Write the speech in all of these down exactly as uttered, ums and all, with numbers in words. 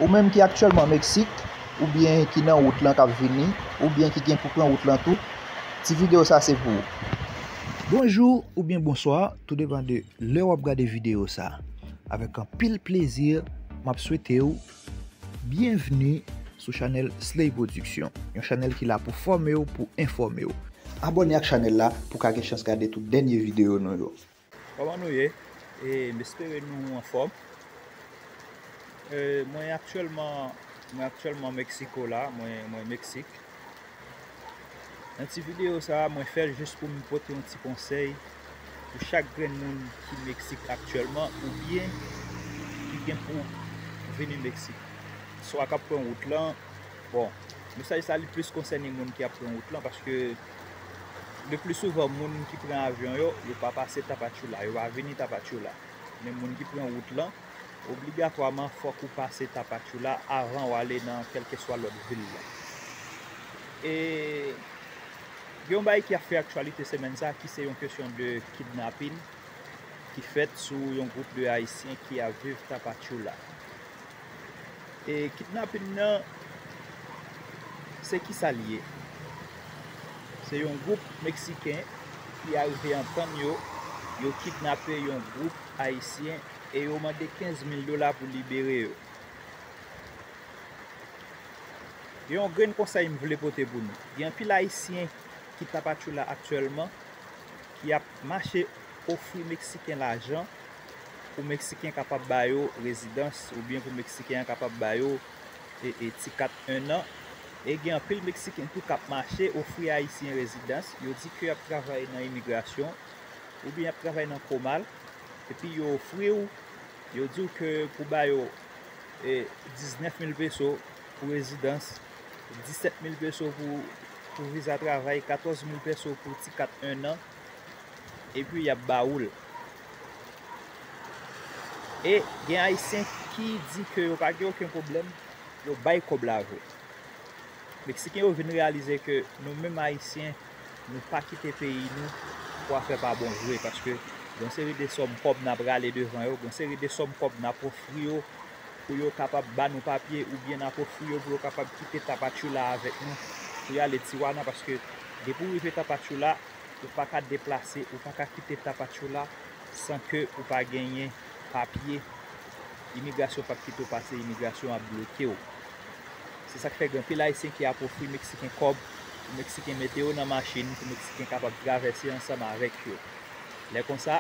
Ou menm ki aktyèlman Meksik, oubyen ki nan wout lan k ap vini, oubyen ki gen pou pran wout lan tou, ti videyo sa se pou ou. Bonjou oubyen bonswa, tou depann de lè w ap gade videyo sa. Avèk anpil plezi, m ap swete w byenvni sou chanèl Slay Production, yon chanèl ki la pou fòme w, pou enfòme w. Abòne ak chanèl la pou w ka gen chans gade tout dènye videyo nou yo. Kòman nou ye? E, m espere nou anfòm. E, mwen aktyèlman, mwen aktyèlman Meksiko la, mwen, mwen Meksik. Nan ti videyo sa a, mwen fè l jis pou m pote yon ti konsèy pou chak grenn moun ki Meksik aktyèlman oubyen ki gen pou vini Meksik. Swa k ap pran wout lan, bon, mesaj sa li plis konsène moun ki ap pran wout lan, paske le pli souvan moun ki pran avyon yo, yo pa pase Tapachula, yo pa vini Tapachula. Men moun ki pran wout lan, obligatwaman fòk ou pase Tapachula avan w ale nan kèlkeswa lòt vil la. E gen yon bagay ki ap fè aktyalite semèn sa a, ki se yon kesyon de kidnapin ki fèt sou yon gwoup de Ayisyen ki ap viv Tapachula. E kidnapin nan, se kisa l ye? Se yon gwoup Meksiken ki arive antann yo, yo kidnape yon gwoup Ayisyen e yo mande kenz mil dola pou libere yo. Gen yon grenn konsèy m vle pote pou nou. Gen anpil Ayisyen ki Tapachula aktyèlman ki ap mache ofri Meksiken lajan pou Meksiken kapab ba yo rezidans oubyen pou Meksiken an kapab ba yo e, e, ti kat ennan. E gen anpil Meksiken tou k ap mache ofri Ayisyen rezidans. Yo di ke y ap travay nan imigrasyon oubyen y ap travay nan Comal. Epi yo ofri w, yo di w ke pou ba yo e, diznèf mil peso pou rezidans, disèt mil peso pou, pou viza travay, katòz mil peso pou ti kat ennan, epi y ap ba ou l. E gen Ayisyen ki di ke yo pa gen okenn pwoblèm, yo bay kòb la vre. Meksiken yo vin reyalize ke nou menm Ayisyen, nou pa kite peyi nou pou afè pa bon vre, paske gen yon seri de sòm kòb n ap rale devan yo, gen yon seri de sòm kòb n ap ofri yo pou yo kapab ba nou papye, oubyen n ap ofri yo pou yo kapab kite Tapachula avèk nou, pou y ale Tijuana, paske depi w rive Tapachula, ou pa ka deplase, ou pa ka kite Tapachula san ke ou pa genyen papye. Imigrasyon p ap kite w pase, imigrasyon ap bloke w. Se sa k fè gen anpil Ayisyen ki ap ofri Meksiken kòb, pou Meksiken mete yo nan machin, pou Meksiken kapab travèse ansanm avèk yo. Lè konsa,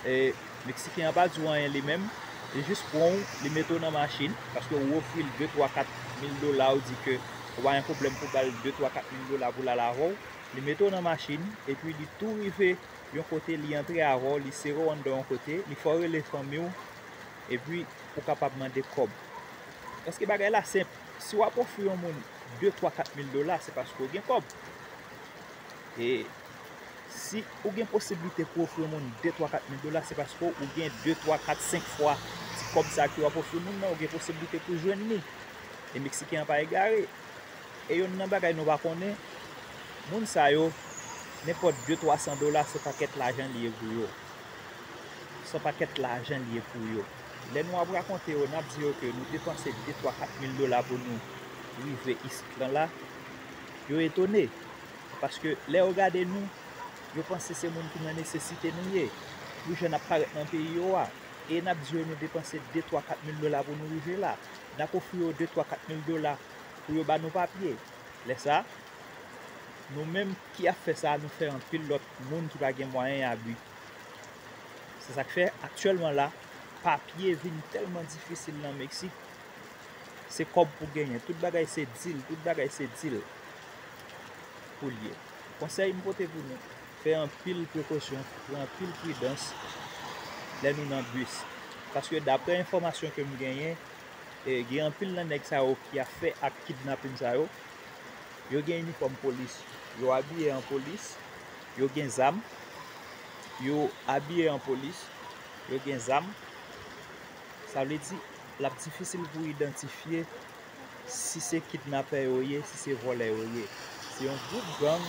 e, Meksiken an pa di w anyen li menm, li jis pran w, li mete w nan machin, paske ou ofri l de, twa, kat mil dola, ou di ke ou pa gen pwoblèm pou ba l de, twa, kat mil dola pou l al avè w, li mete w nan machin, epi li tou rive yon kote, li antre avè w, li sere w anndan yon kote, li fè w rele fanmi w, epi ou kapab mande kòb. Paske bagay la senp, si w ap ofri yon moun de, twa, kat mil dola, se paske w gen kòb. E si ou gen posiblite pou ofri yon moun de, twa, kat mil dola, se paske ou gen de, twa, kat, senk fwa ti kòb sa ke w ap ofri moun nan, ou gen posiblite pou jwenn li. E Meksiken an pa egare. E youn nan bagay nou pa konnen, moun sa yo, nenpòt de, twa san dola, se pakèt lajan li ye pou yo. Se pakèt lajan li ye pou yo. Lè nou ap rakonte yo, n ap di yo ke nou depanse de, twa, kat mil dola pou nou rive isit lan la, yo etone. Paske lè yo gade nou, yo panse se moun ki nan nesesite nou ye. Pou jan n ap parèt nan peyi yo a. E n ap di yo nou depanse de, twa, kat mil dola pou nou rive la. N ap ofri yo de, twa, kat mil dola pou yo ba nou papye. Lè sa, nou menm ki ap fè sa, nou fè anpil lòt moun ki pa gen mwayen abi. Se sa k fè, aktyèlman la, papye vin tèlman difisil nan Meksik. Se kòb pou genyen. Tout bagay se dil, tout bagay se dil pou l ye. Konsèy m pote pou nou, fè anpil prekosyon, pran anpil pridans lè nou nan bis. Paske daprè enfòmasyon ke m genyen, e, gen anpil nan nèg sa yo ki ap fè ak kidnapin sa yo, yo gen inifòm polis, yo abiye an polis, yo gen zam, yo abiye an polis, yo gen zam. Sa vle di, l ap difisil pou idantifye si se kidnapè yo ye, si se vòlè yo ye. Se yon gwoup gang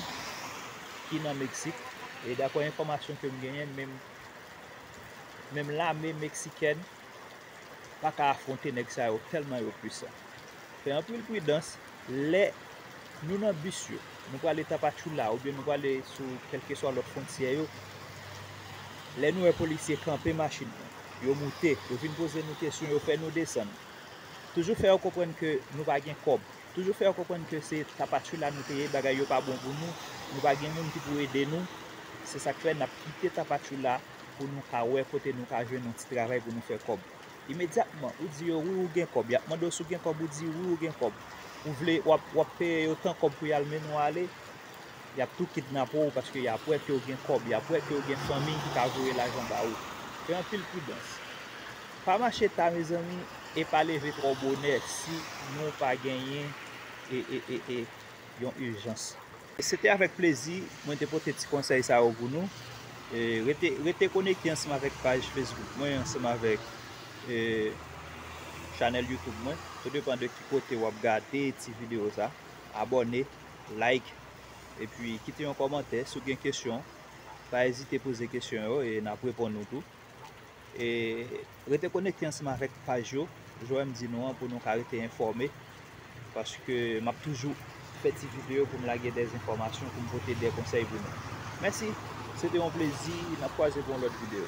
ki nan Meksik, e daprè enfòmasyon ke m genyen, menm, menm lame meksikèn, pa ka afwonte nèg sa yo, tèlman yo pwisan. Fè anpil pridans lè nou nan bis yo, nou prale Tapachula oubyen nou prale sou kèlkeswa lòt fwontyè yo. Lè nou wè polisye kanpe machin nou, yo moute, yo vin poze nou kesyon, yo fè nou desann. Toujou fè yo konprann ke nou pa gen kòb. Toujou fè yo konprann ke se Tapachula nou te ye, bagay yo pa bon pou nou, nou pa gen moun ki pou ede nou. Se sa k fè n ap kite Tapachula pou nou ka wè kote nou ka jwenn yon ti travay pou nou fè kòb. Imedyatman, ou di yo wi ou gen kòb. Y ap mande w si w gen kòb, ou di wi ou gen kòb. Ou vle, w ap, w ap peye yo tan kòb pou y al mennen w ale. Y ap tou kidnape w paske y ap wè ke w gen kòb, y ap wè ke w gen fanmi ki ka voye lajan ba ou. Fè anpil pridans. Pa mache ta, mezanmi, e pa leve twò bonè si nou pa genyen e, e, e, e, yon ijans. Se te avèk plezi mwen te pote ti konsèy sa yo pou nou. E, rete, rete konekte ansanm avèk paj Facebook mwen, ansanm avèk, e, chanèl YouTube mwen. Tou depan de ki kote w ap gade ti videyo sa. Abòne, like, epi kite yon kòmantè. Si w gen kesyon, pa ezite poze kesyon yo e n ap reponn ou tou. E rete konekte ansanm avèk paj yo, jan m di nou an, pou nou ka rete enfòme. Paske m ap toujou fè ti videyo pou m lage de enfòmasyon, pou m pote de konsèy pou nou. Mèsi, se te yon plezi, n ap kwaze pou yon lòt videyo.